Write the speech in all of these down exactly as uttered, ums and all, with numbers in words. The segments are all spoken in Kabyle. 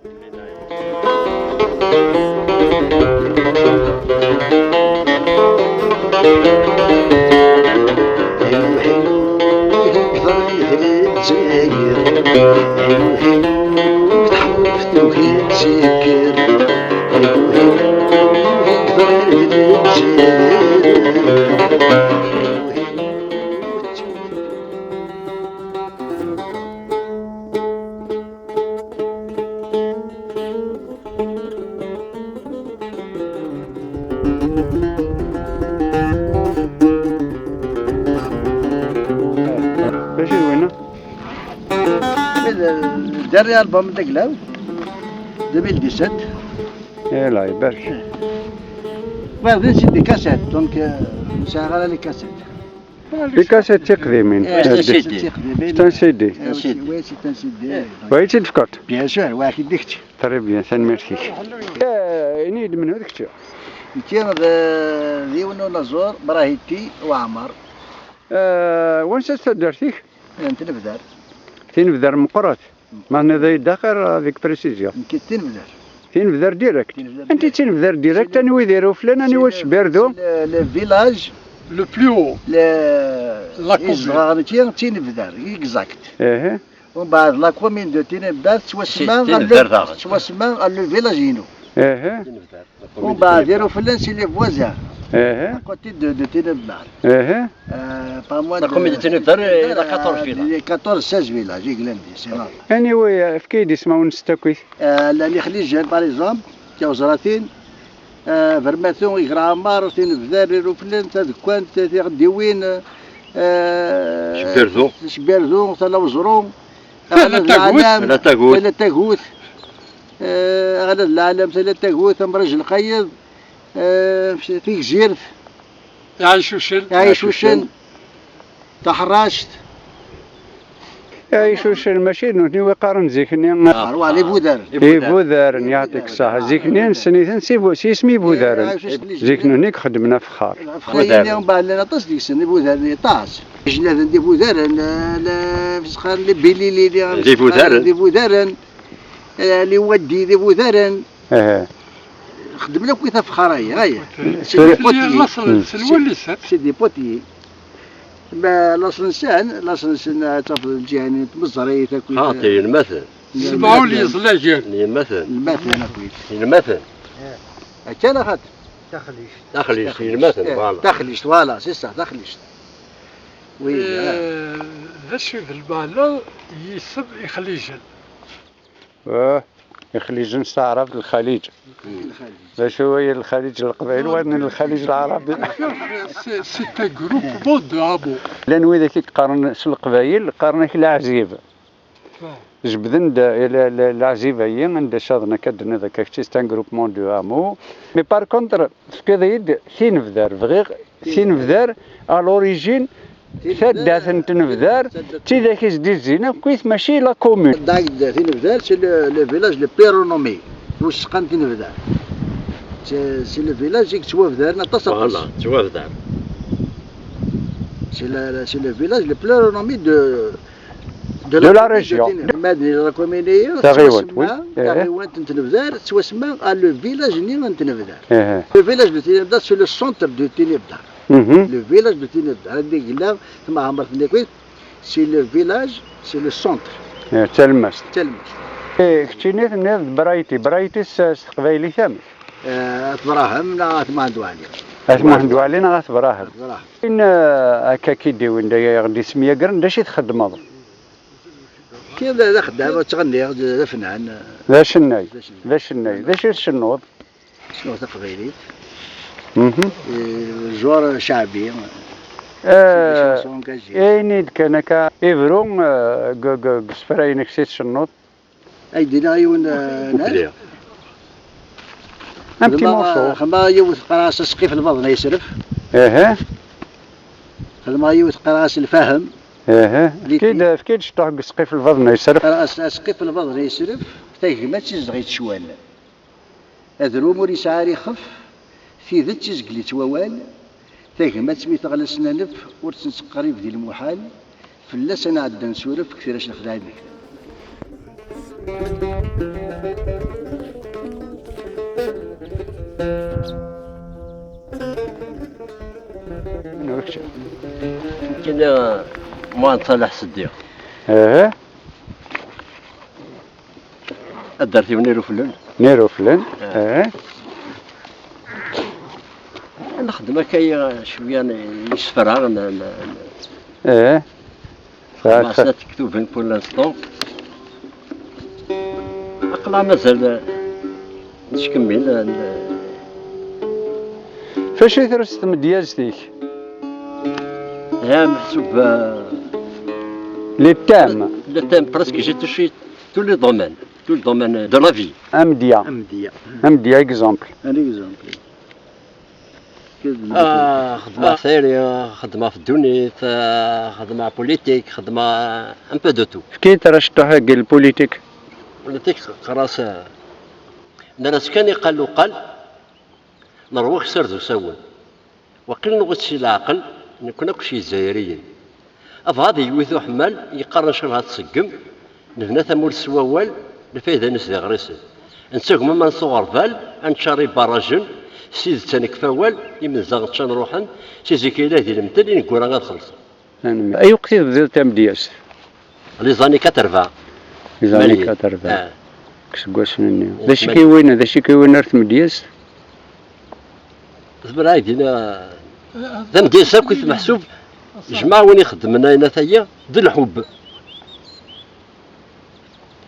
D acu d winna? Le dernier album n Daglaw, deux mille dix-sept. Yella, ibarek. Wa d c'est des cassettes, donc, euh, ur sɛiɣ ara les cassettes. Tikas d tiqdimin. Eh, c'est un C D. C'est un C D. Eh, oui, c'est un C D. Wa i tt-id-tefkiḍ? Bien sûr, wa i d kečč. Très bien, tanemmirt-ik. Eh, ini-d menhu d kečč? Nekki d, d yiwen unaẓur, Brahiti Waɛmer. Eh, wansi-tt taddart-ik? N Tinebdar. Tinebdar meqqret. Ma tenniḍ-iyi-d axir, avec précision. Nekk d Tinebdar. Tinebdar direct. Tinebdar direct. Anti d Tinebdar direct? Anwa i d Iruflan, anwa d Sbirdu? C'est le, le village le plus haut. Le, la commune. Izdeɣ nekki d Tinebdar, exact. Aha. Umbeɛd la commune de Tinebdar tettwasemma Tinebdar daɣen. Tettwasemma le village-inu. Aha. Umbeɛd Iruflan c'est les voisins. Aha. À côté de, de Tinebdar. Aha. Euh, pas moins de... La commune de Tinebdar, il y a quatorze villages. Il y a quatorze, seize villages, i yellan di, c'est normal. Anyway, efk-iyi-d ismawen-nsen akk. Euh, llan Ixlijen, par exemple, Tiɣezratin, euh, Vermaton, Igraɛmar, Tinebdar, Iruflan, Tadekkant, Tiɣeddiwin, euh, Cberdu. Cberdu, Tala Weẓru, Tala Aɣlad Tagut. Lɛalam, Tala Tagut. Tala Tagut, euh, Aɣlad Lɛalam, Tala Tagut, Amṛij Lqayeḍ, euh, Tigzirt. Iɛicucen. Iɛicucen. Taḥract. Iɛicucen mačči d nutni wi qqaren zik-nni. Ah, wa, d ibudaren. Ibudaren, yeɛṭik ṣṣeḥ. Zik-nni nessen-iten s ibu-, s yisem ibudaren. Iɛicucen. Zik-nni i ixeddmen afexxar. Afexxar-nni, mbeɛd llan aṭas deg-sen, ibudaren aṭas. Ijnaden d ibudaren, eh, la, fis qqaren, les bilili, d ibudaren. D ibudaren. Eh, les waddi d ibudaren. Aha. Xedmen akk i tafexxar-agi, aya. C'est des potiers. Laṣel-nsen, mm, wallen-nsen. C'est des potiers. Ma laṣel-nsen, laṣel-nsen, ad tafeḍ lǧiha-nni n tmeẓrit akk. Xaṭi, inmaten. Semɛun yeẓlagen. Inmaten. Inmaten akk. Inmaten. Akka neɣ xaṭi? Taxlict. Taxlict, inmaten, eh, voilà. Taxlict, voilà, c'est ça, taxlict. Oui, eh, d acu d lmeɛna n yisem Ixlijen? Ah, Ixlijen s taɛrabt Lxaliǧ. Lxaliǧ. D acu i Lxaliǧ n Leqbayel, wayeḍ n Lxaliǧ n Leɛrab? C'est, c'est un groupement de hameaux. Llan widak i yeqqaren s Leqbayel, qqaren-ak Leɛzib. Ah. Jebden-d, eh, le-, le-, Leɛzib-ayi, anda caḍen akka, d-tenniḍ akka kečči, c'est un groupement de hameaux. Mais par contre, tefkiḍ-iyi-d Tinebdar, bɣiɣ Tinebdar, à l'origine, taddart n Tinebdar, d tidak i s-d-izzin akkit, mačči la commune. Taddart Tinebdar, c'est le, le village le plus renommé. Ur s-qqaren Tinebdar. C'est, c'est le village i yettwabdaren aṭas, aṭas. Voilà, yettwabdar. C'est le, c'est le village le plus renommé de, de la région. De la commune, la commune, taɣiwant, oui. Taɣiwant n Tinebdar, tettwasemma, ah, le village-nni n Tinebdar. Eh. Le village de Tinebdar, c'est le centre de Tinebdar. Mhm. Le village de Tinebdar. Anda yella temɛemmert-nni akk, c'est le village, c'est le centre. Eh, d talemmast. D talemmast. Eh, keččini tenniḍ Brahiti. Brahiti s, s teqbaylit amek? Eh, At Brahem neɣ At Muḥend Waɛli? At Muḥend Waɛli neɣ At Brahem? At Brahem. In, eh, akka k-id-iwin d aya i ɣ-d-ismeyagren, d acu i txeddmeḍ? Kra d, d axeddam, ad ttɣenniɣ, d, d afnan. D acennay. D acennay. D acennay. D acu i tcennuḍ? Cennuɣ taqbaylit. Mhm. Eh, genre ceɛbi. Eh, des chansons engagées. Ini-d kan akka, ibru, eh, g-, g-, g-, isefra-inek si tcennuḍ. Ay d-iniɣ yiwen, eh, n ad. Couplet. Un petit morceau. Xedmeɣ, xedmeɣ yiwet qqareɣ-as Asqif Lbaḍna Yesref. Aha. Xedmeɣ yiwet qqareɣ-as Lfahem. Aha. Efk-id, efk-id ciṭuḥ deg Asqif Lbaḍna Yesref. Qqareɣ-as Asqif Lbaḍna Yesref, tagmat izdeɣ-itt ccwal. Adrum ur yesɛi ara ixef, tidet izgel-itt wawal, tagmat mi teɣla s nanef, ur tt-nettqerrib di lmuḥal, fell-as ad nɛedda nsuref deg tirra-s lexdeɛ imektan. Muɛad Ṣaleḥ Seddiq. Aha. Addart-iw n Iruflen. N Iruflen. Ah. Aha. Nexdem akka cwiya n yisefra, n, n, n, aha. Xedmeɣ snat tektuben pour l'instant. Aql-aɣ mazal, eh, nettkemmil, eh, n- Facu i tres tmedyazt-ik? Ha, meḥsub, eh, les thèmes. Les thèmes, presque, j'ai touché tous les domaines, tous les domaines de la vie. Amedya. Amedya. Amedya, exemple. Un exemple. Ah, xedmeɣ tayri, xedmeɣ ɣef ddunit, ah, xedmeɣ politique, xedmeɣ un peu de tout. Efk-iyi-d ara cṭuḥ deg lpolitique. Politique, qqar-as, ah, nra-tt kan iqal uqal, nerwa akessar d usawen. Waqil nuɣ-itt si leɛqel, nekkni akk s Yizzayriyen. Abɣad yewwi-t uḥemmal, yeqqar ncallah ad tṣeggem, nebna tamurt s wawal, lfayda-ines d iɣrisen. Nettagem aman s uɣerbal, ad neččar ibarrajen, s tidet ad nekf awal, imenza ččan ruḥen, si zik yella di lemtel, ineggura ad xellṣen. Tanemmirt. Ayweq i tebdiḍ tamedyazt? Les années quatre-vingts. Les années quatre-vingts. Ah. Deg iseggasen-nni. D acu i k-yewwin, d acu i k-yewwin ar tmedyazt? Tura, din, ah, tamedyazt akk i tmeḥsub, jmaɛ win ixeddmen ayen ataya, d lḥubb.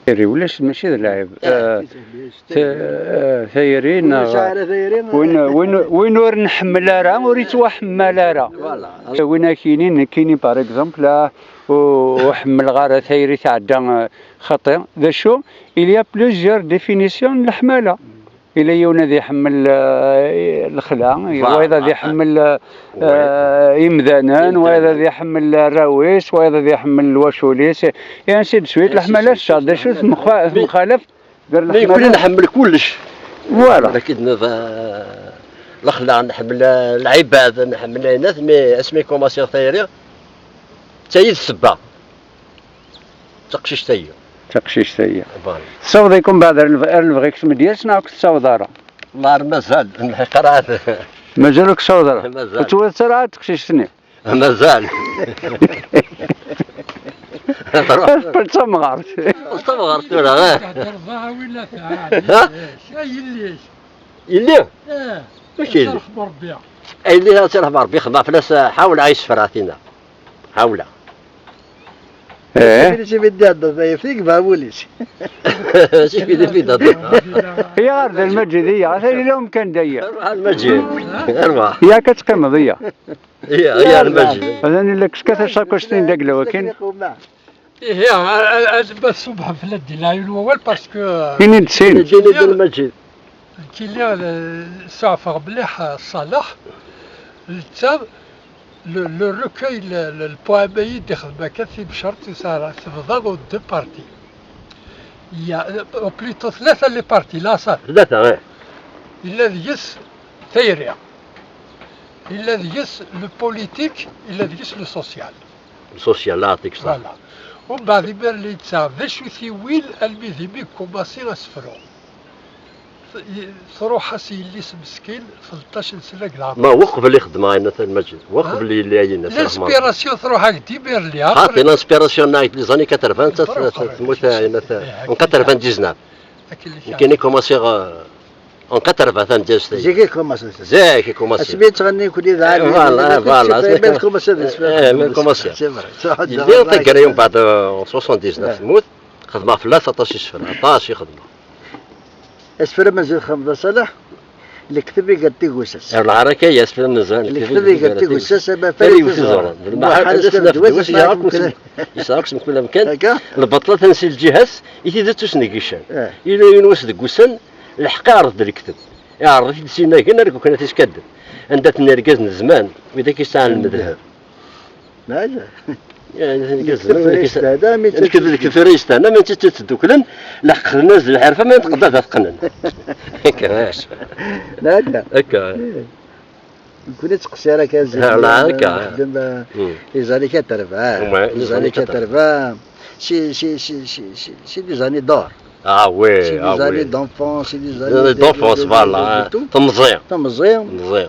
Tayri, ulac, mačči d lɛib. Eh, eh, tayri, neɣ win, win, win ur nḥemmel ara, ur yettwaḥemmal ara. Win ak-yinin, nekkini, par exemple, ah, ur, ur ḥemmleɣ ara tayri tɛedda, eh, xaṭi. D acu? Il y a plusieurs définitions n leḥmala. Ila yiwen ad iḥemmel, eh, lexla, wayeḍ ad iḥemmel, eh, imdanen, wayeḍ ad iḥemmel arraw-is, wayeḍ ad iḥemmel lwacul-is, et ainsi de suite. Leḥmala tecɛel d acu temxalaf gar leḥmala. Nekkni nḥemmel kullec. Voilà. Lakin d lexla, nḥemmel lɛibad, nḥemmel ayen, mais asmi kumaṣiɣ tayri, d tayi d ssebba. D taqcict-agi. D taqcict-agi. Voilà. Tessaweḍ-iken beɛd ar leb-, ar lebɣi-k tmedyazt neɣ ur k-tessaweḍ ara? Lar mazal, nḥeq ara. Mazal ur k-tessaweḍ ara? Mazal. Ur twalaḍ ara teqcict-nni? Mazal. Teqqel d tamɣart. Teqqel d tamɣart tura, eh. Tehder ḍaɛwin la tɛad. Ha? Ay yelli-k. Yelli? Eh. Mačči yelli. Ad tt-yerḥem Rebbi. Ay yelli, ad tt-yerḥem Rebbi, xedmeɣ fell-as, eh, ḥawleɣ-as isefra tinna. Ḥawleɣ. Eh? Akken i s-ibiddi ad d-, yefti yebɛa wul-is. Acu i d-ibiddi ad d-, Iya, ar d Lmaǧid, iya. Atan yella umkan da, iya. Arwaḥ a Lmaǧid. Arwaḥ. Yak ad teqqimeḍ, iya. Iya, iya, Lmaǧid. Atan yella kečč kat asakuc-nni deg lawakin. Ihi, a-, a-, a-, ma tṣubḥem fell-as di leɛyun wawal, parce que, euh, Ini-d sin. Ini-d a Lmaǧid. Kili, euh, suɛfeɣ mliḥ, euh, Ṣaleḥ, netta, le, le recueil, le, le, le poème-agi d-ixdem akka, Timcert, tebḍa au deux parties. Il y a, euh, plutôt tlata les parties, la, ça. Tlata, eh. Yella deg-s tayri. Yella deg-s le politique, yella deg-s le social. Social, la, yeɛṭik ṣṣeḥḥa. Voilà. Umbeɛd imir-nni netta, d acu t-iwwin almi d imi yekkumaṣi asefru? T-, i-, truḥ-as yelli-s meskin, tleṭṭac n sna deg leɛmer. Ma uqbel i xedmeɣ ayen ata Lmaǧid, uqbel yelli ayen ata Ṛeḥma. L'inspiration truḥ-ak-d imir-nni, xaṭi après. L'inspiration-nni les années quatre-vingts, ta-, ta-, tmut ayen ata, eh, en quatre-vingt-dix-neuf. Akken i kumaṣiɣ, eh, En quatre-vingts, tamedyazt-agi. Zik i kumaṣi. Zik i kumaṣi. Asmi yettɣenni kuli d ɛali. Voilà, voilà. Ma tkumaṣi d isfel. Eh, ma tkumaṣi. C'est vrai. Yelli taggara yumbeɛd, euh, soixante-dix-neuf temmut, xedmeɣ fell-as aṭas isefra, aṭas i xedmeɣ. Asefra mazal xedmeḍ a Ṣaleḥ? Lekteb iger tigusas. Ar lɛaraka, ya asefra mazal. Lekteb iger tigusas, ama fari iwet iẓuran. Lmaḥal, asefra d wass, yesɛa akk s mkul amkan. Lbaṭla tansi lǧiha-s, i tidet ur s-neggican. Yella yiwen wass deg wussan, Lḥeqq iɛreḍ-d lekteb. Iɛreḍ-it-id s inagen, argu kan ad t-iskadeb. Anda-ten irgazen n zman, widak yesɛan lemdeheb? Maɛna. Irgazen, nekk d tura yestahna, mi tt-id-tteddukklen, leḥqen-as d lḥerfa, ma tqedda ad t-qqnen. Akka. Akka. Nekkni nettqeṣṣir akka zik. Ah, la, akka. Nexdem, eh, les années quatre-vingts. Ouais, les années quatre-vingts. C'est, c'est, c'est des années d'or. Ah, ouais, c'est des années d'enfance, c'est des années d'enfance, voilà. Temẓi. Temẓi. Temẓi.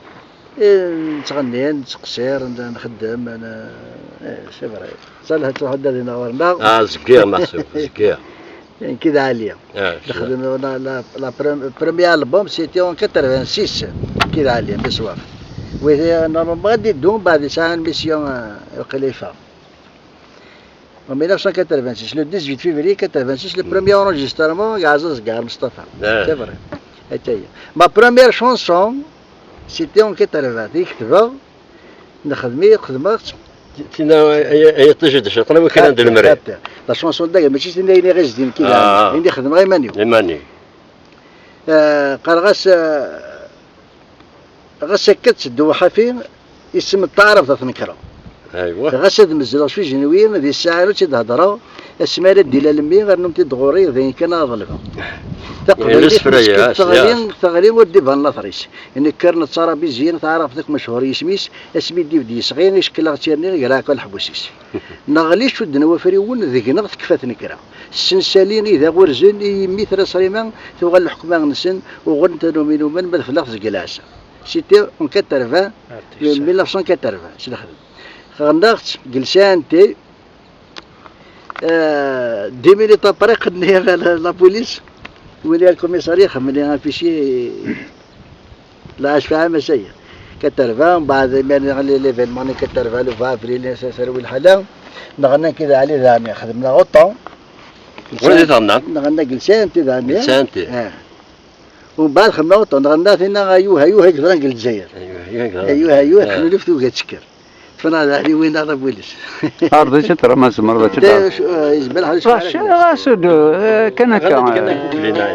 Et nettɣenni, nettqeṣṣir, n-, nxeddem, n-, C'est vrai. Saleh ad truḥ ad d-ɣer-neɣ. Ah, zgiɣ, meḥsub, zgiɣ. Nekk d Ɛli. Ah, nexdem la, la, la prem-, premier album, c'était en quatre-vingt-six, nekk d Ɛli, Meswaf. Oui, euh, normalement, ad d-iddu, mbeɛd yesɛa une mission, euh, waqila yeffeɣ. En mille neuf cent quatre-vingt-six, le dix-huit février quatre-vingt-six, le premier enregistrement, Ɛziz Gar Mustafa. Ah. C'est vrai. Ataya. Ma première chanson, c'était en quatre-vingts, i ketbeɣ, nexdem-, xedmeɣ-tt. Tina, ay, ay, ay, iṭij d cciṭan, awi kra n lemri. Hatta, la chanson dagi, mačči tina ini ɣizdin kida, ah, ini xedmeɣ iman-iw. Iman-iw. Eh, qqareɣ-as, eh, ɣas akka ttedduɣ ḥafi, isem n taɛrabt ad t-nekreɣ. Aywa. Ɣas ad mezzleɣ s ujenwi, di ssaɛa ur tt-id-heddreɣ, asmi ara d-ilal mmi, rnu-t-id ɣur-i, d ayen kan ad ḍelbeɣ. Taqbaylit meskin teɣli, teɣli ur d-iban later-is. Nekker nettarabi zzin, taɛrabt akk mechuṛ yisem-is, asmi d-ibedd yesɣi, icekkel-aɣ tirni, ger-aɣ akk leḥbus-is. Neɣli cudden wafriwen, deg-neɣ tekfa tnekra. Ssensali idaɣ urzen, i yimmi tra ṣrima, tuɣal lḥekma-nsen, uɣen tannumi numen, ma d fell-aɣ tezga lɛessa. C'était en quatre-vingts, mille neuf cent quatre-vingts, s lexdem. Ɣennaɣ-tt, gelsa ante, euh, dix minutes après, qedni la, la police, win ar commissariat, xemni un fichier, la H F M, ça y est. Quatre-vingts, mbeɛd, imir, l'événement-nni quatre-vingts, le vingt avril, s-, s-, terwi lḥala, neɣna kid Ɛli d Ɛmi, xedmna autant. Wali teɣna? Neɣna gelsa ante d Ɛmi. Gelsa ante. Ah. Umbeɛd xedmeɣ uṭṭun, nɣenna tinna ayuh, ayuh, i yeḍran deg Lezzayer. Ayuh, ayuh, i yeḍran. Ayuh, ayuh, ah, xnu left uga ttekker. Ṭṭfen ad ɛli win ara bulis. Arḍi ttram, azmer ad ttram. Yezmer ḥalis. Ɣas, ɣas ur d, eh, kan akka. Kan akka, eh, kan akka.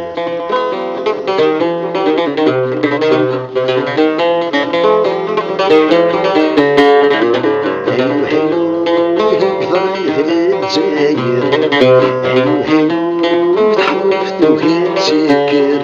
Ayuh, ayuh, i yeḍran deg Lezzayer. Ayuh, ayuh, taḥbubt tugi tsekker.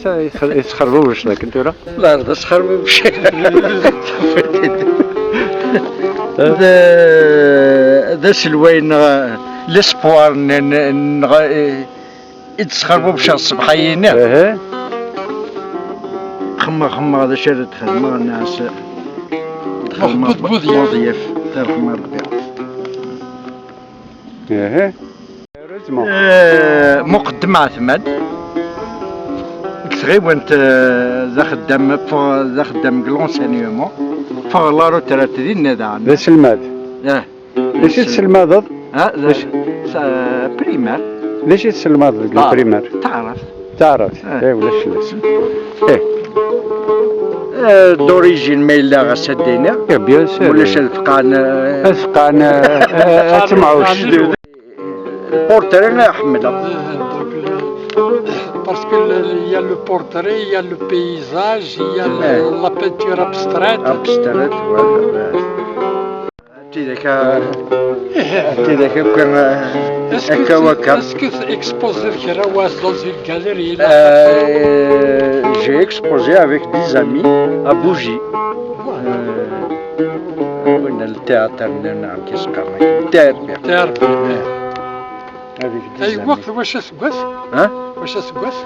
Sa-, yesxer-, yesxerbubec dakken tura? La, d asxerbubec. D, d aselway-nneɣ, l'espoir n, n, nneɣ, eh, i d-sxerbubec ṣṣbeḥ-agi-nni. Ehe. Xemmeɣ, xemmeɣ d acu ara d-xedmeɣ, nɛas. D-xemmeɣ Muḥemmed Buḍyaf. Buḍyaf, tarxem Rebbi. Ehe. Eh, Muqeddem Ɛetman. Deg tɣiwant, eh, d axeddam, ffeɣ, d axeddam deg l'enseignement. Ffeɣ la retraite dinna daɣen. D aselmad. Eh. D acu i tesselmadeḍ? Ha, d acu? Primaire. D acu i tesselmadeḍ deg primaire? Taɛrabt. Taɛrabt. Eh. Eh, ulac fell-as. Eh. Eh, d'origine ma yella ɣas ad d-iniɣ. Eh, bien sûr. Ulac ad fqan, eh, ad fqan, eh, eh, ad temɛuc. Le portrait la ḥemmleɣ. Eh, donc, le, parce que le, il y a le portrait, il y a le paysage, il y a le, eh, la peinture abstraite. Abstraite, voilà, ouais. Tidak, ah, tidak, akka, ah, est-ce que akka tu, wakka. Est-ce que tu exposes kra was dans une galerie, là? Euh, j'ai exposé avec des amis à Bougie. Voilà. Euh, oui, dans le théâtre, non, non, qu'est-ce qu'on a? Théâtre. Théâtre. Avec des amis. Aywa, wacu aseggas? Hein? Wacu aseggas?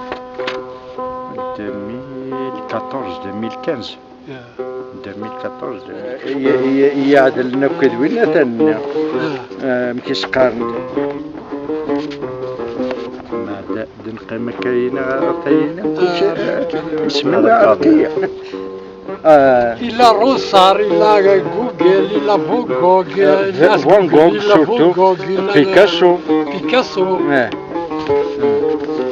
Deux mille quatorze, deux mille quinze. Deux mille quatorze, deux mille quatorze. I, i, i iɛedlen akk d win atan-nni. Ah. Ah, amek i s-qqaren? Ma d, d neqqim akka yini, atayini, kulci, ah, isem-iw iɛreq-iyi. Ah. Il a Ronsard, il a Gauguin, il a Van Gogh, ah, il a Van Gogh, il a surtout. Van Gogh, il a Picasso. Picasso. Ah.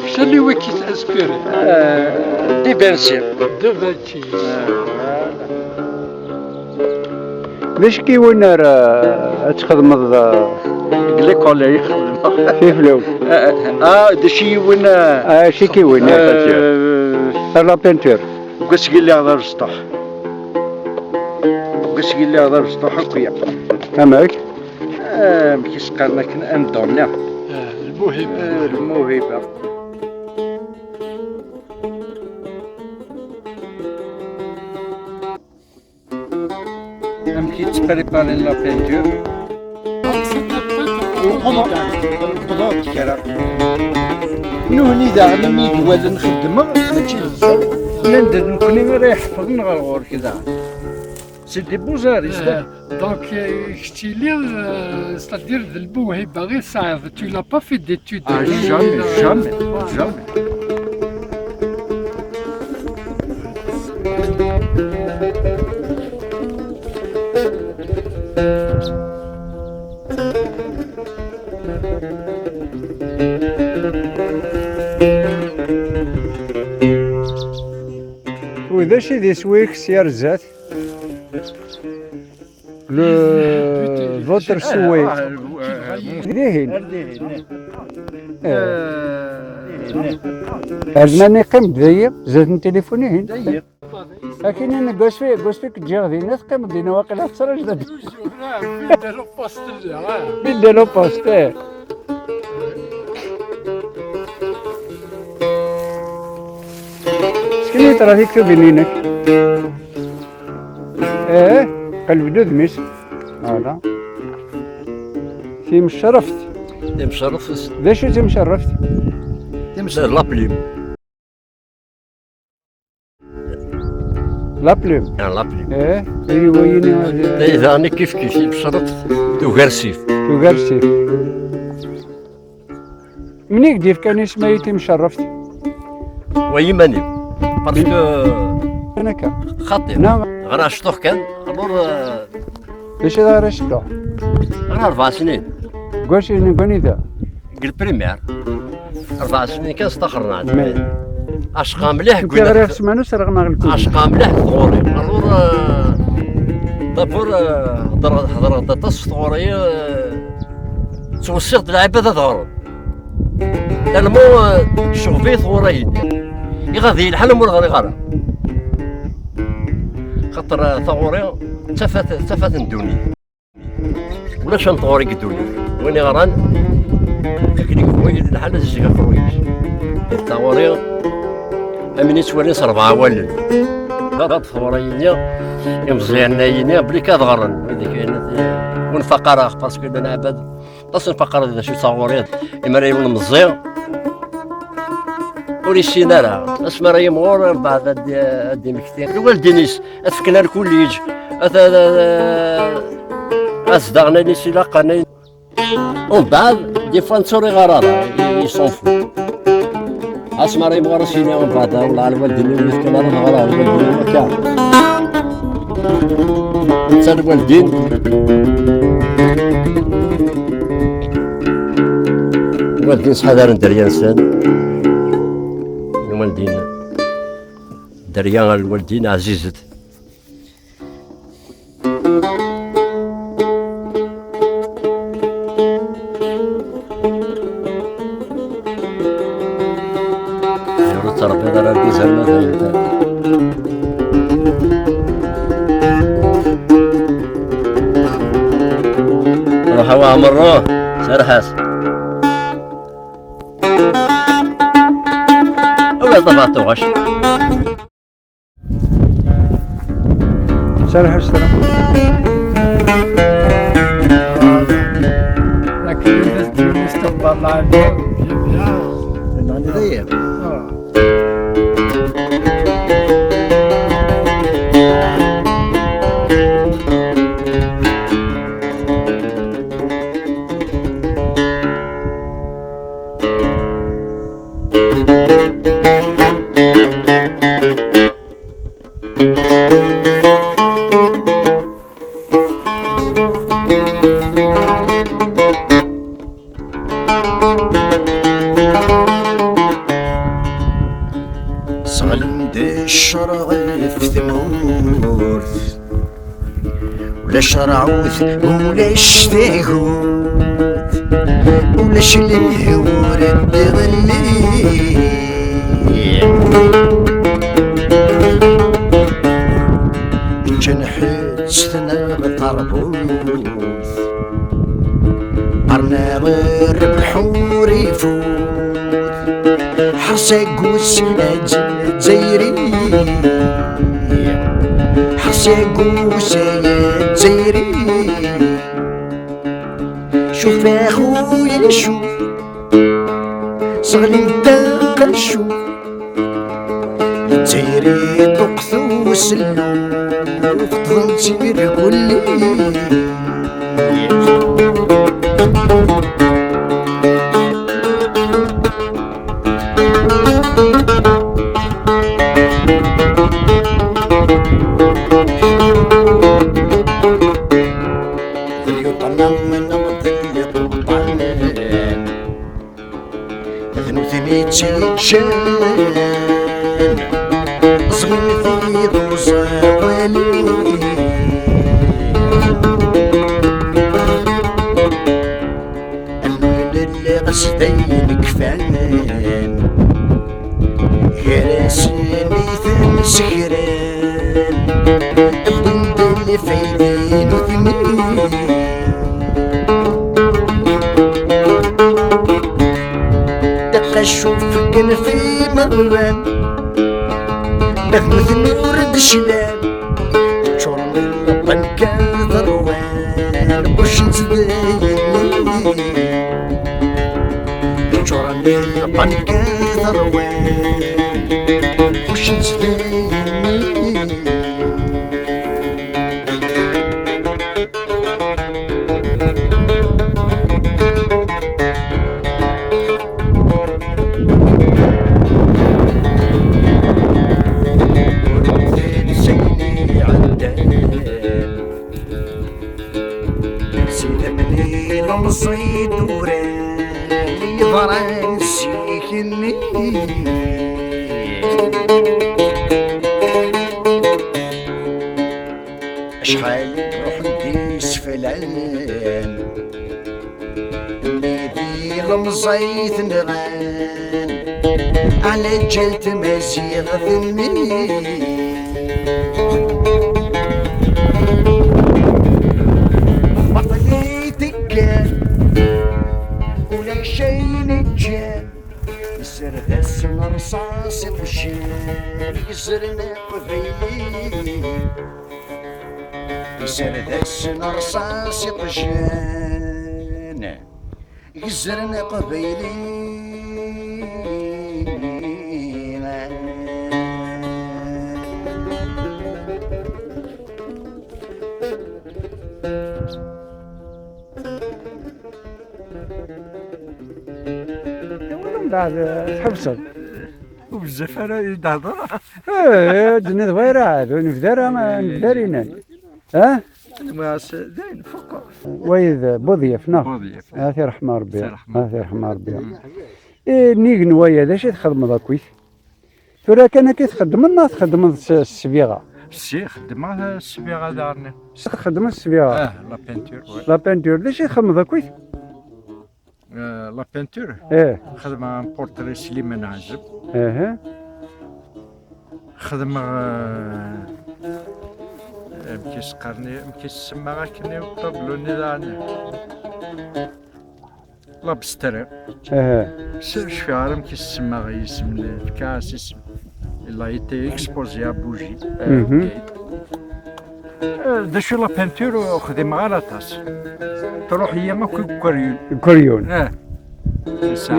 C'est lui qui s'inspire. Ah, de Vinci. De Vinci. D acu k-iwin ar, eh, ad txedmeḍ, eh, deg l'école ay xedmeɣ. Tiflawt. Ah, d acu yiwen, eh, ah, acu k-iwin, eh, Tala peinture. Deg wasgi lliɣ d abesṭuḥ. Deg wasgi lliɣ d abesṭuḥ akk ya. Amek? Amek i s-qqaren akken, un don-nni? Ah, lmuhiba. Ah, lmuhiba. Amek i ttpriparen la peinture? Uqḍeɣ-d kra. Nutni daɣen mi d-wallen xeddmeɣ, mačči d ẓẓer. Nnan-d d nekkni ara iḥefḍen ɣer ɣur-k daɣen. C'est des beaux artistes. Euh, donc, euh, kečč ili, euh, c'est-à-dire d lmewhiba i tesɛiḍ, tu n'as pas fait d'études. Ah, jamais, jamais, jamais. Ulac i d iswi-k sya ar zdat? Le, votre souhait. Dihin. Eh. Ar zman yeqqim-d dayi, zdat n tilifun-ihin. Akin-in deg wasfi, deg wasfi k-ǧǧiɣ dinna, teqqimeḍ dinna waqila tettraǧuḍ. Toujours, ah, fidèle au poste, ah. Fidèle au poste, eh. Sken-iyi-d ɣer tiktubin-inek. Eh, qleb-d udem-is. Voilà. Timcerreft. Timcerreft. D acu timcerreft? Timcerreft, la plume. La plume. Ah, la plume. Eh, i wayen, eh, daɣen kif kif, timcerreft tugar ssif. Tugar ssif. Mni i k-d-yefkan isem-ayi timcerreft? Wa yiman-iw. Parce que akka. Xaṭi. Neɣ ɣer acṭuḥ kan, alors, euh, d acu d ɣer acṭuḥ? Ɣer rebɛa snin. Deg wacu, deg wanida? Deg lprimaire. Rebɛa snin kan sṭaxren-aɣ. Acqa mliḥ deg ɣriɣ ssmana serɣen-aɣ lkul. Acqa mliḥ deg tɣuri. Alors, euh, d'abord, euh, hedreɣ, hedreɣ-d aṭas s tɣuri, euh, ttwessiɣ-d lɛibad ad ɣren. Tellement, euh, tecɣeb-iyi tɣuri-nni. Iɣad yelḥan am ur ɣriɣ ara. Xaṭer, euh, taɣuri d tafat, d tafat n ddunit. Ulac am tɣuri deg ddunit. Win iɣran, akken i yebɣu yili lḥal ad izeg aqerruy-is. Taɣuri, am win yettwalin s rebɛa wallen. Ɣad tɣuri-nni, imeẓyanen-ayi-nni, blik ad ɣren. Wid kan, ur nfaq ara, parce que llan ɛbad, aṭas nfaq ara d acu d taɣuri, imi ara yiwen meẓẓi, ur yessin ara. Asmi ara yimɣur, mbeɛd ad d-, ad d-imekti. Lwaldin-is, ad fken ar kulliǧ, ad, ad, ad, ad zedɣen ayen i s-ilaqen. Umbeɛd, des fois, ur ɣriɣ ara, il s'en fout. Asmi ara yimɣur, ad s-yini umbeɛd, "Wellah, lwaldin-iw ur fkan ara ad ɣreɣ, lwaldin-iw akka." Netta lwaldin. Lwaldin ttḥadaren dderya-nsen. Lwaldin. Dderya n lwaldin ɛzizet. Ur tettṛebbiḍ ara argaz arma d ayen. Ruḥ a Waɛmer, ruḥ, serreḥ-as. Ula d ḍabeɛ tuɣac. Serreḥ-as tura. Akken i d as-d-yuli s tuqḍa n lɛali. Nɣni dayem. Ah. Sɣlen-d ccer ɣef tmurt. Ulac ṛṛɛud, ulac tagut, ulac lehdur n tiɣelli. Arbut. Arnaɣ rrbeḥ ur ifut. Ḥers agus a Ǧezzayri. Ḥers agus a Ǧezzayri. Cuf a xuya cuf. Seɣli-d aqacu. Tayri ṭuqt usellu. Fṭḍen-tt irkulli. D lluṭana neɣ d lluṭan. D nutni i tt-yeǧǧan. Ẓẓmen-t-id uẓawali. Am win lliɣ s dayen kfan. Gar-asen i ten-ssekran. Wwin-d lfayda i nutni. Taqacuft kan f imeɣban. Ma d nutni ur d-clan. Ččuren lbanka d rwan. Uccen d dayenni. Ččuren lbanka d rwan. Uccen d dayenni. Seg lemni n umeẓẓi d uran yeḍran zik-nni. Acḥal ruḥen d iseflan. Nni di lemẓayt nɣan ɛlaǧal tmaziɣt-nni. Baṭel i teggan, ulac ayen iǧǧan. Iserdasen rṣas iqjan, gezren aqbayli. Iserdasen rṣas iqjan, gezren aqbayli. Mbeɛd, eh, tḥebseḍ. Ur bezzaf ara i d-hedreɣ. Eh, d-nniḍ wayra ɛad, ur nebda ara, eh, nebda ara inan. Eh? Nwiɣ-as, dayen, fuqeɣ. Wayeḍ, Buḍyaf, neɣ? Buḍyaf. Ah, tirḥma Rebbi. Tirḥma. Ah, tirḥma Rebbi. Mm. Eh, nnig n waya, d acu i txedmeḍ akkit? Tura kan akka i txeddmeḍ neɣ txeddmeḍ s, s ssbiɣa? Si, xeddmeɣ s ssbiɣa daɣen. Si, txeddmeḍ s ssbiɣa? Ah, la peinture, ouais. La peinture, d acu i txedmeḍ akkit? Euh, la peinture. Eh. Xedmeɣ un portrait Slimane Azem. Eh. Xedmeɣ, euh, amek i s-qqaren, amek i s-semmaɣ akken i uṭablu-nni daɣen? L'abstrait. Eh. S-, cfiɣ ara amek i s-semmaɣ yisem, fkiɣ-as isem. Il a été exposé à Bougie, euh, Mhm. Bgayet. Eh, d acu la peinture ur xdimeɣ ara aṭas. Truḥ-iyi akk i ukeryun. Ukeryun. Eh.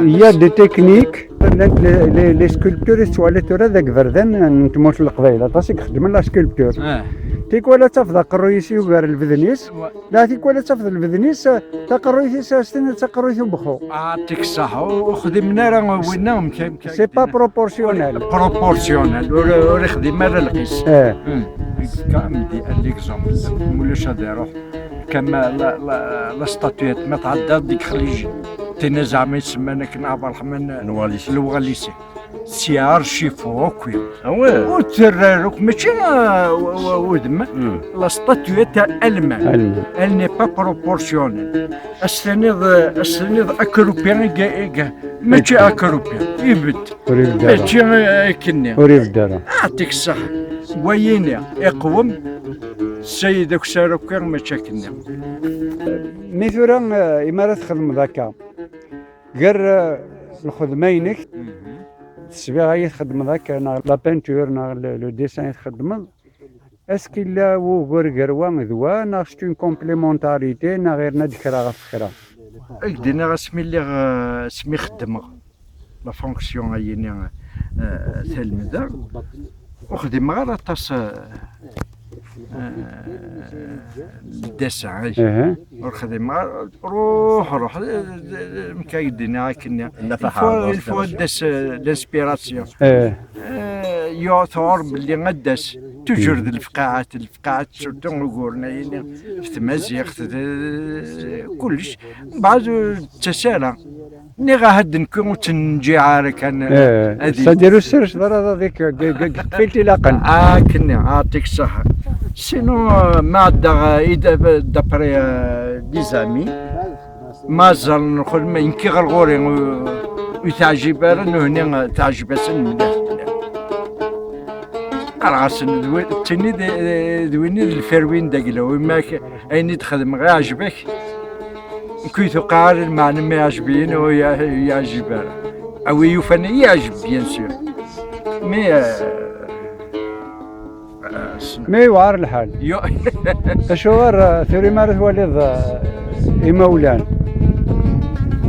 Il y a des techniques. Llant les, les, les sculptures i tettwaliḍ tura deg iberdan n tmurt n Leqbayel, aṭas i ixeddmen la sculpture. Eh. Tikwal ad tafeḍ aqerruy-is yugar lbeden-is, wa- la tikwal ad tafeḍ lbeden-is, eh, taqerruyt-is, eh, s tin d taqerruyt ubexxu. Ah, tik ṣṣeḥ, ur, ur xdimen ara winna, amek, amek. C'est pas proportionnel. Proportionnel, ur, ur ixdim ara lqis. Eh. Hmm. Quand même, di, un exemple, mulac ad iruḥ, kama la, la, la statuette, ma tɛeddaḍ deg Xliji, tin zeɛma isemman akken Ɛebderreḥman Lwalisi. Lwalisi. C'est archi faux, quoi. Ah ouais. Ur terri ara akk, mačči, ah, w-, w-, wudem. Hmm. La statuette allemande. Allemande. Elle n'est pas proportionnelle. As-tiniḍ, as-tiniḍ akrupi i ga-, i ga-, mačči akrupi, ibedd. Ur ibedd ara. Mačči, eh, akkenni. Ur ibedd ara. Aɛṭik ṣṣeḥ. Wayini iqwem, Ssayed akessar akk, mačči akken-nni. Mi tura, eh, imi ara txedmeḍ akka, gar, eh, lxedma-inek, tesbiɣa i txedmeḍ akka, neɣ la peinture, neɣ le, le dessin i txedmeḍ, est-ce qu'il y a wugur gar wa d wa, neɣ c'est une complémentarité, neɣ irna-d kra ɣef kra? Ak-d-iniɣ asmi lliɣ, eh, asmi xeddmeɣ la fonction-ayini, eh, talmeda, ur xdimeɣ ara aṭas, eh, eh, dessin. Ur xdimeɣ ara, ruḥ, ruḥ, eh, eh, eh, amek ay d-nniɣ akken. Une fois, une fois des, eh, l'inspiration. Eh, yuɣ tuɣur belli ad d-tas. Toujours d lefqaɛat, lefqaɛat, surtout uguren-ayini, f tmaziɣt, d, kullec. Mbeɛd ur d-tettas ara. Nniɣ-ah-d nekk ur tt-nǧiɛ ara kan, eh, ad c'est-à-dire ur ssers ara aḍad-ik deg, deg, deg tfilt ilaqen. Akken, aɛṭik ṣṣeḥḥa. Sinon, eh, ma ɛeddaɣ, eh, i d-, d'après, eh, des amis, ma ẓẓaren xedma, nekki ɣer ɣur-i, ur, ur teɛjib ara, nuhni, eh, teɛjeb-asen mliḥ. Qqareɣ-asen, d wi-, d tin i d, d win i d lfirwi n dagla, wi ma k-, ayen i d-xedmeɣ iɛjeb-ak. Nekk ur tuqiɛ ara lmeɛna ma iɛjeb-iyi neɣ ur yi-, ur yeɛjib ara. A wi yufan ad yeɛjeb, bien sûr. Mais, euh, euh, s-, Mais yewɛer lḥal. Yo- Acuɣer, euh, tura mi ara twaliḍ, euh, imawlan?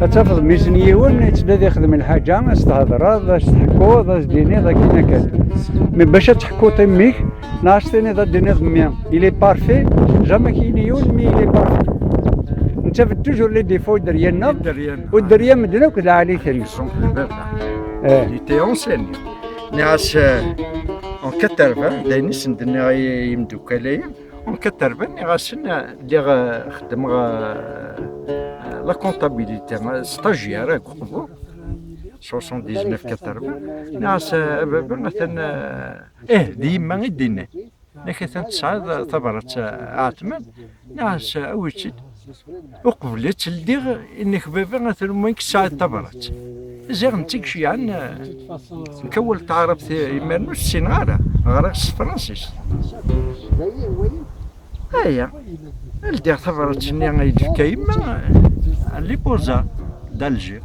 Ad tafeḍ mmi-s n yiwen yettnadi ixdem lḥaǧa, ad s-thedreḍ, ad s-teḥkuḍ, ad s-d-tiniḍ akken akken. Mais bac ad teḥkuḍ i mmi-k, neɣ ad s-tiniḍ ad d-tiniḍ mmi, il est parfait, jamais k-yini yiwen mmi il est parfait. Nettaf-d toujours les défauts i dderya-nneɣ, i dderya-nneɣ. U dderya medden akk d lɛali-ten. Exemple, baba. Eh. Il était enseignant. Nniɣ-as, euh, en quatre-vingts, d ayen i sen-d-nniɣ i yimeddukal-ayi, en quatre-vingts, nniɣ-asen, euh, lliɣ, euh, xeddmeɣ, euh, euh, la comptabilité, euh, stagiaire, deg uqbur, soixante-dix-neuf quatre-vingts. Nniɣ-as, euh, a baba, atan, euh, eh, d yemma i d-yennan. Nniɣ-as atan tesɛiḍ tabrat, eh, a Ɛetman? Nniɣ-as, eh, awi-tt-id. Uqbel ad tt-ldiɣ, yenna-k baba atan umman-k tesɛiḍ tabrat. Ziɣ netta i iceyɛen, eh, nekk awal taɛrabt, eh, imaren ur ssineɣ ara, ɣriɣ s tefransist. Aya, ldiɣ tabrat-nni ay d-tefka yemma, eh, les beaux-arts d'Alger.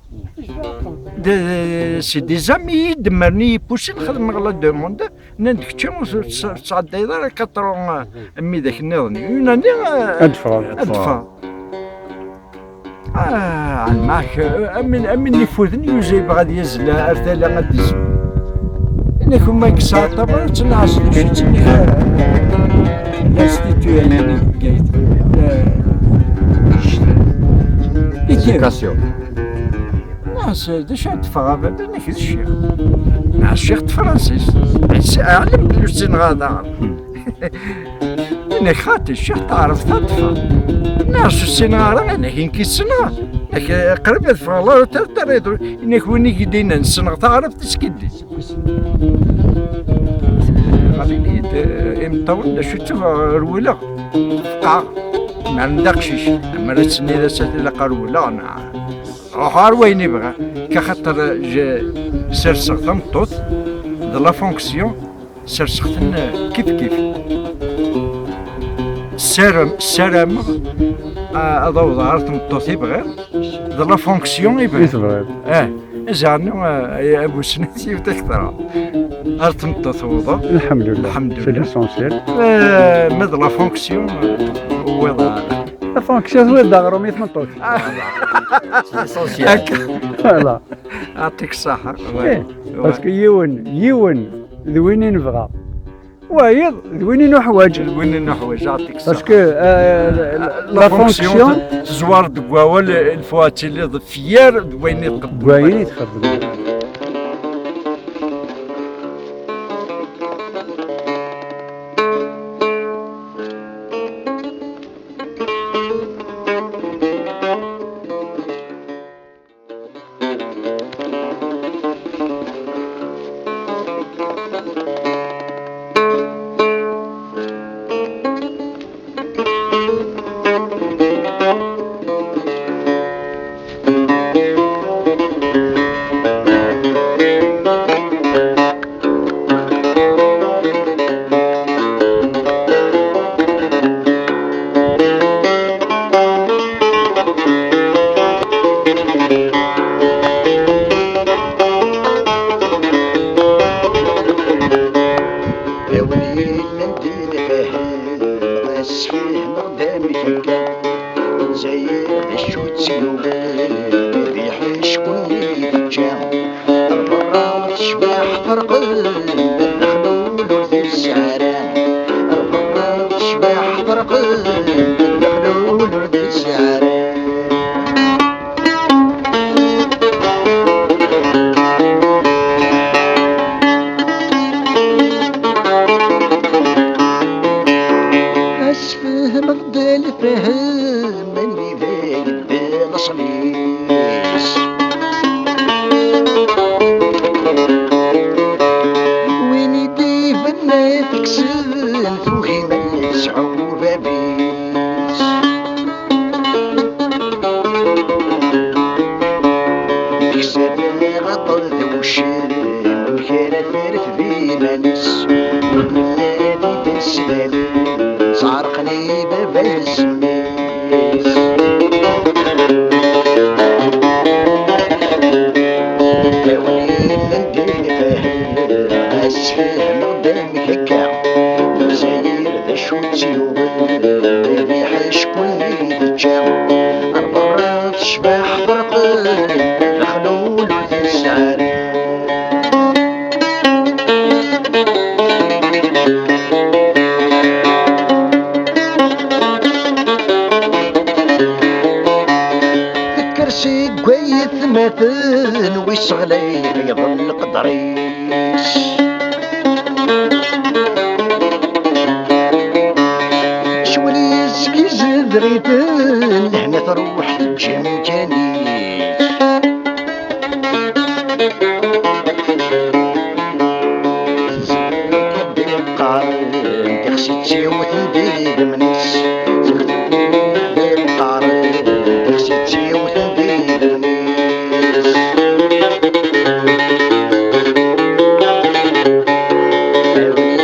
De, c'est des amis i d-mmren i yi-poussen xedmeɣ la demande. Nnan-d kečči ur tt-, ur tesɛeddayeḍ ara quatre ans, eh, am widak nniḍen. Une année, eh, ad d-teffɣeḍ. Ad d-teffɣeḍ. Ah, ɛelmeɣ-k, eh, am win, am win ifuden yuza yebɣa ad yazzel ar tala ad d-izem. Inek ma yesɛa ṭabra, ttnaɛs d acu ttnek, eh, l'institut-ayini deg Bgayet. Eh, éducation. Nniɣ-as, d acu ad d-ffɣeɣ a baba, inek d ccix. Nniɣ-as ccix tefransist. Ɛlem belli ur ssineɣ ad aɣeɣ. Inek xaṭi, ccix taɛrabt ad d-ffɣeɣ. Nniɣ-as ur ssineɣ ara, inek nekk ssneɣ. Inek qrib ad ffɣeɣ la retraite, inek win i k-d-yennan ssneɣ taɛrabt, iskiddi. Ɣalin-iyi-d, eh, imeṭṭawen, d acu ttuɣ, rewleɣ, feqɛeɣ. Mɛen d aqcic, amer ad tenniḍ-as ad ilaq rewleɣ, neɣ ruḥ ar wayen ibɣa. Ka xaṭer, je-, serseɣ tameṭṭut d la fonction, serseɣ-ten, eh, kif kif. Ssarem-, ssarameɣ, ah, ad awḍeɣ ar tmeṭṭut i bɣiɣ, d la fonction i bɣiɣ. I tebɣiḍ. Eh, zeɛnu, eh, a bu snat yiwet akteṛ. Ar tmeṭṭut tewḍeḍ. Lḥemdullah. Lḥemdullah. C'est l'essentiel. Eh, ma d la fonction, eh, ur wwiḍeɣ ara. La fonction tewwiḍ-d aɣrum i tmeṭṭut. Ah. C'est l'essentiel. Akka. Voilà. Aɛṭik ṣṣeḥḥa. Eh, parce que yiwen, yiwen d win i nebɣa. Wayeḍ d win i nuḥwaǧ. D win i nuḥwaǧ, aɛṭik ṣṣeḥḥa. Parce que, euh, la, la fonction, fonction tezwar deg wawal, il faut ad tiliḍ fier d wayen i txeddmeḍ. D wayen i txeddmeḍ. A win yellan d lfahem, ad sfehmeɣ-d amek akka. Lezzayer d acu tt-yuɣen, d iḥeckulen i teǧǧa. Lberra tecbeḥ terqed, lexlul ur tesɛi ara. Lberra tecbeḥ terqed, lexlul ur tesɛi ara. Asfehmeɣ-d lefhem, anida yedda laṣel-is. Win i d-ibenna tekksen, tugi ma yesɛu bab-is. Teksa-d lɣaṭel d uccen, amek ara terret d iman-is? Nella di d-sdal, sɛerqen i baba-s mmi-s. A win yellan d lfahem, ad sfehmeɣ-d amek akka. Lezzayer d acu tt-yuɣen, d iḥeckulen i teǧǧa. Lberra tecbeḥ terqed, lexlul ur tesɛi ara. Tekker seg wayetmaten, wis ɣlayet yeḍl leqder-is. Ccwel yeskizedɣ-iten, lehna truḥ teǧǧa amkan-is. Qqaren, tixsi tt-iwten d idemmen-is. Qqaren, tixsi tt-iwten d idemmen-is.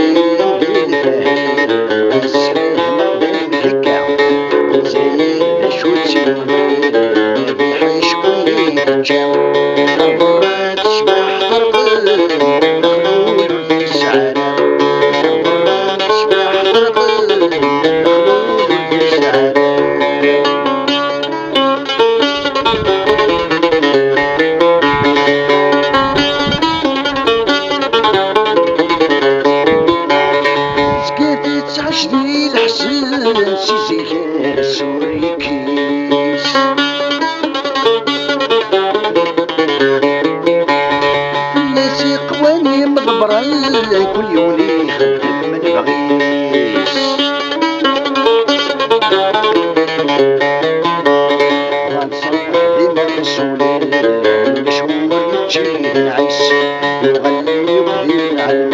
Awin-d lfahem, asfehmeɣ-d amek akka. Lezzayer d acu tt-yuɣen, d iḥeckulen i teǧǧa. Lberra tecbeḥ terqed, lexlul ur tesɛi ara. Lberra tecbeḥ terqed, lexlul ur tesɛi ara. Zgiɣ tettɛac di leḥzen si zik ar surikis. Fell-as iqwan imḍebbren, kul yiwen ixeddem lebɣi-s. Ɣanṣer d imeqsulen, ulac ur yečči d nɛis. Yuɣal yiwet di lɛelm,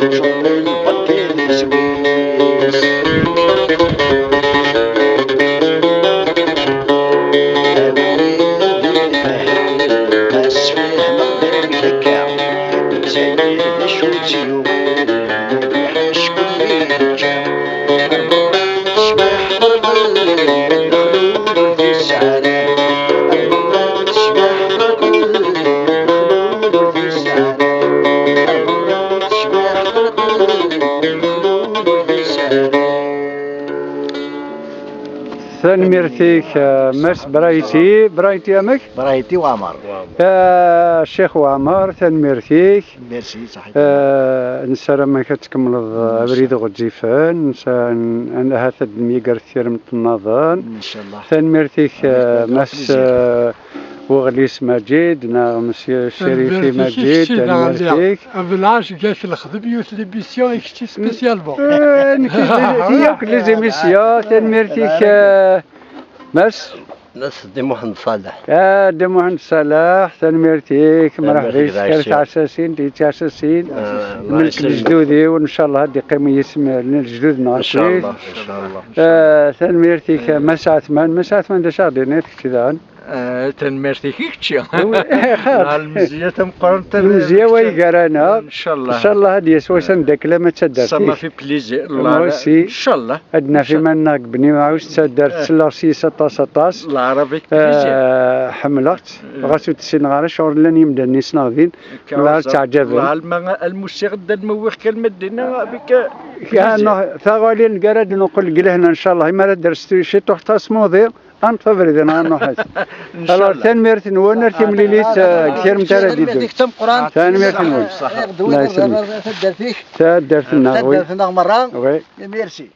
teččur lbaṭel iswi-s. Awin-d lfahem, asfehmeɣ-d amek akka. Lezzayer d acu tt-yuɣen, iḥeckulen i teǧǧa. Tecbeḥ terqed, lexlul ur tesɛi ara. Tecbeḥ terqed, lexlul ur tesɛi ara. Tecbeḥ terqed, lexlul ur tesɛi ara. Tanemmirt-ik, eh, Mass Brayti. Brayti amek? Brayti Waɛmer. Eh, Ccix Waɛmer, tanemmirt-ik. Merci, ṣaḥit. Eh, nessaram-ak ad tkemmleḍ, eh, abrid ɣezzifen, nsa-, n-, ahat ad nemyeger tirmt nnaḍen. Inchallah. Tanemmirt-ik, eh, Mass, eh, Weɣlis Maǧid, neɣ Monsieur Cérifi Maǧid, tanemmirt-ik. Belɛac, gak lexdem, yiwet l'émission, i kečči spécialement. Eh, nekk, yakk les émissions, tanemmirt-ik, eh, Mass. Mass Ddi Muḥend Ṣaleḥ. Ah, Ddi Muḥend Ṣaleḥ, tanemmirt-ik, mreḥba-k, kra tiɛessasin, di tiɛessasin. Ah, melk lejdud-iw, ncallah ad d-iqqim yisem n lejdud-nneɣ akkit. Ncallah, ncallah. Ah, tanemmirt-ik, Mass Ɛetman. Mass Ɛetman, d acu ara d-tiniḍ kečč daɣen? Ah, tanemmirt-ik i kečči. Wi-, xir. Ah, lemzeyya tameqqrant. Lemzeyya wa i gar-aneɣ. Ncallah. Ncallah ad d-yas wass ad d-aklem ad taddart-ik. Ça m'a fait plaisir. Moi aussi. Ncallah. Ad naf iman-nneɣ deg Bni Mɛus, d taddart selleɣ s yis aṭas, aṭas. Leɛrab avec plaisir. Ah, ḥemmleɣ-tt. Ɣas ur tt-ssineɣ ara, ccɣel llan yimdanen i ssneɣ din. Llah ttaɛǧaben. Llah, alma, alma usiɣ-d, alma wwiɣ kan ma ddin, avec, euh, plaisir. Taɣali neggar ad d-nuqel deg lehna, ncallah, imi ara d-ters ciṭuḥ tasmuḍi, ad neṭṭef abrid-nneɣ ad nruḥ-as. Ncallah. Alors, tanemmirt-nwen, ar timlilit, euh, deg tirmt ara d-iddun. Tanemmirt-nwen. Tanemmirt-nwen. Taddart-nneɣ, wi. Taddart-nneɣ merra. Wi. Merci.